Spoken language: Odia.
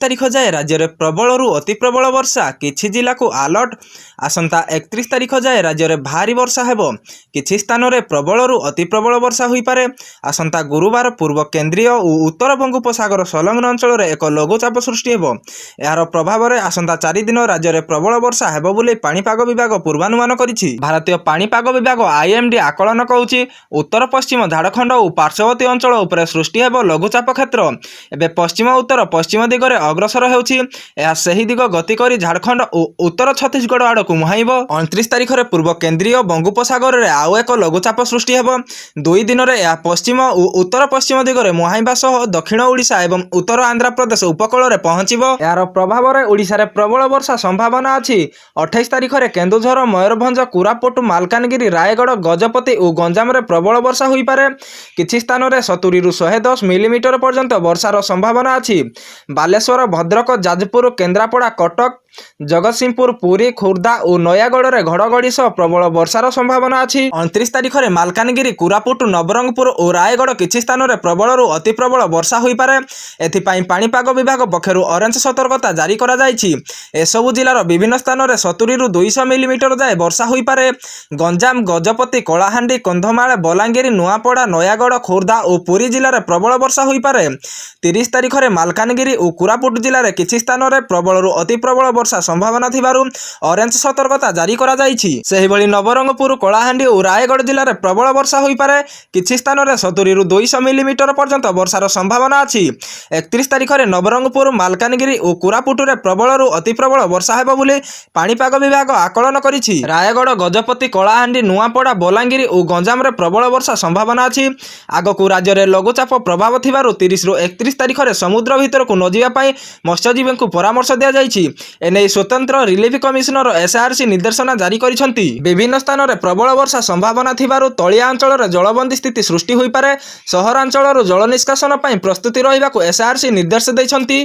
ତାରିଖ ଯାଏ ରାଜ୍ୟରେ ପ୍ରବଳରୁ ଅତି ପ୍ରବଳ ବର୍ଷା, କିଛି ଜିଲ୍ଲାକୁ ଆଲର୍ଟ। ଆସନ୍ତା 31 ତାରିଖ ଯାଏ ରାଜ୍ୟରେ ଭାରୀ ବର୍ଷା ହେବ। କିଛି ସ୍ଥାନରେ ପ୍ରବଳରୁ ଅତି ପ୍ରବଳ ବର୍ଷା ହୋଇପାରେ। ଆସନ୍ତା ଗୁରୁବାର ପୂର୍ବ କେନ୍ଦ୍ରୀୟ ଓ ଉତ୍ତର ବଙ୍ଗୋପସାଗର ସଂଲଗ୍ନ ଅଞ୍ଚଳରେ ଏକ ଲଘୁଚାପ ସୃଷ୍ଟି ହେବ। ଏହାର ପ୍ରଭାବରେ ଆସନ୍ତା 4 ଦିନ ରାଜ୍ୟରେ ପ୍ରବଳ ବର୍ଷା ହେବ ବୋଲି ପାଣିପାଗ ବିଭାଗ ପୂର୍ବାନୁମାନ କରିଛି। ଭାରତୀୟ ପାଣିପାଗ ବିଭାଗ ଆଇଏମଡି ଆକଳନ କହୁଛି, ଉତ୍ତର ପଶ୍ଚିମ ଝାଡ଼ଖଣ୍ଡ ଓ ପାର୍ଶ୍ୱବର୍ତ୍ତୀ ଅଞ୍ଚଳ ଉପରେ ସୃଷ୍ଟି ହେବ ଲଘୁଚାପ କ୍ଷେତ୍ର। ଏବେ ପଶ୍ଚିମ ଉତ୍ତର ପଶ୍ଚିମ ଦିଗରେ ଅଗ୍ରସର ହେଉଛି। ଏହା ସେହି ଦିଗ ଗତି କରି ଝାଡ଼ଖଣ୍ଡ ଓ ଉତ୍ତର ଛତିଶଗଡ଼ ଆଡ଼କୁ ମୁହାଁଇବ। 29 ତାରିଖରେ ପୂର୍ବ କେନ୍ଦ୍ରୀୟ ବଙ୍ଗୋପସାଗରରେ ଆଉ ଏକ ଲଘୁଚାପ ସୃଷ୍ଟି ହେବ। 2 ଦିନରେ ଏହା ପଶ୍ଚିମ ଓ ଉତ୍ତର ପଶ୍ଚିମ ଦିଗରେ ମୁହାଁଇବା ସହ ଦକ୍ଷିଣ ଓଡ଼ିଶା ଏବଂ ଉତ୍ତର ଆନ୍ଧ୍ରପ୍ରଦେଶ ଉପକୂଳରେ ପହଞ୍ଚିବ। ଏହାର ପ୍ରଭାବରେ ଓଡ଼ିଶାରେ ପ୍ରବଳ ବର୍ଷା ସମ୍ଭାବନା ଅଛି। 28 ତାରିଖରେ କେନ୍ଦୁଝର, ମୟୂରଭଞ୍ଜ, କୋରାପୁଟ, ମାଲକାନଗିରି, ରାୟଗଡ଼, ଗଜପତି ଓ ଗଞ୍ଜାମରେ ପ୍ରବଳ ବର୍ଷା ହୋଇପାରେ। କିଛି ସ୍ଥାନରେ 70ରୁ 110 ମିଲିମିଟର ପର୍ଯ୍ୟନ୍ତ ବର୍ଷାର ସମ୍ଭାବନା ଅଛି। ବାଲେଶ୍ୱର, ଭଦ୍ରକ, ଯାଜପୁର, କେନ୍ଦ୍ରାପଡ଼ା, କଟକ, ଜଗତସିଂହପୁର, ପୁରୀ, ଖୋର୍ଦ୍ଧା ଓ ନୟାଗଡ଼ରେ ଘଡ଼ଘଡ଼ି ସହ ପ୍ରବଳ ବର୍ଷାର ସମ୍ଭାବନା ଅଛି। 29 ତାରିଖରେ ମାଲକାନଗିରି, କୋରାପୁଟ, ନବରଙ୍ଗପୁର ଓ ରାୟଗଡ଼ କିଛି ସ୍ଥାନରେ ପ୍ରବଳରୁ ଅତି ପ୍ରବଳ ବର୍ଷା ହୋଇପାରେ। ଏଥିପାଇଁ ପାଣିପାଗ ବିଭାଗ ପକ୍ଷରୁ ଅରେଞ୍ଜ ସତର୍କତା ଜାରି କରାଯାଇଛି। ଏସବୁ ଜିଲ୍ଲାର ବିଭିନ୍ନ ସ୍ଥାନରେ 70ରୁ 200 ମିଲିମିଟର ଯାଏ ବର୍ଷା ହୋଇପାରେ। ଗଞ୍ଜାମ, ଗଜପତି, କଳାହାଣ୍ଡି, କନ୍ଧମାଳ, ବଲାଙ୍ଗୀର, ନୂଆପଡ଼ା, ନୟାଗଡ଼, ଖୋର୍ଦ୍ଧା ଓ ପୁରୀ ଜିଲ୍ଲାରେ ପ୍ରବଳ ବର୍ଷା ହୋଇପାରେ। 30 ତାରିଖରେ ମାଲକାନଗିରି ଓ କୋରାପୁଟ ଜିଲ୍ଲାରେ କିଛି ସ୍ଥାନରେ ପ୍ରବଳରୁ ଅତି ପ୍ରବଳ ବର୍ଷା ସମ୍ଭାବନା ଥିବାରୁ ଅରେଞ୍ଜ ସତର୍କତା ଜାରି କରାଯାଇଛି। ସେହିଭଳି ନବରଙ୍ଗପୁର, କଳାହାଣ୍ଡି ଓ ରାୟଗଡ଼ ଜିଲ୍ଲାରେ ପ୍ରବଳ ବର୍ଷା ହୋଇପାରେ। କିଛି ସ୍ଥାନରେ 70ରୁ 200 ମିଲିମିଟର ପର୍ଯ୍ୟନ୍ତ ବର୍ଷାର ସମ୍ଭାବନା ଅଛି। 31 ତାରିଖରେ ନବରଙ୍ଗପୁର, ମାଲକାନଗିରି ଓ କୋରାପୁଟରେ ପ୍ରବଳରୁ ଅତି ପ୍ରବଳ ବର୍ଷା ହେବ ବୋଲି ପାଣିପାଗ ବିଭାଗ ଆକଳନ କରିଛି। ରାୟଗଡ଼, ଗଜପତି, କଳାହାଣ୍ଡି, ନୂଆପଡ଼ା, ବଲାଙ୍ଗୀର ଓ ଗଞ୍ଜାମରେ ପ୍ରବଳ ବର୍ଷା ସମ୍ଭାବନା ଅଛି। ଆଗକୁ ରାଜ୍ୟରେ ଲଘୁଚାପ ପ୍ରଭାବ ଥିବାରୁ 30ରୁ 31 ତାରିଖରେ ସମୁଦ୍ର ଭିତରକୁ ନଯିବା ପାଇଁ ମତ୍ସ୍ୟଜୀବୀଙ୍କୁ ପରାମର୍ଶ ଦିଆଯାଇଛି। ଏନେଇ ସ୍ୱତନ୍ତ୍ର ରିଲିଫ କମିଶନର ଏସ୍ଆରସି ନିର୍ଦ୍ଦେଶନା ଜାରି କରିଛନ୍ତି। ବିଭିନ୍ନ ସ୍ଥାନରେ ପ୍ରବଳ ବର୍ଷା ସମ୍ଭାବନା ଥିବାରୁ ତଳିଆ ଅଞ୍ଚଳରେ ଜଳବନ୍ଦୀ ସ୍ଥିତି ସୃଷ୍ଟି ହୋଇପାରେ। ସହରାଞ୍ଚଳରୁ ଜଳ ନିଷ୍କାସନ ପାଇଁ ପ୍ରସ୍ତୁତି ରହିବାକୁ ଏସ୍ଆରସି ନିର୍ଦ୍ଦେଶ ଦେଇଛନ୍ତି।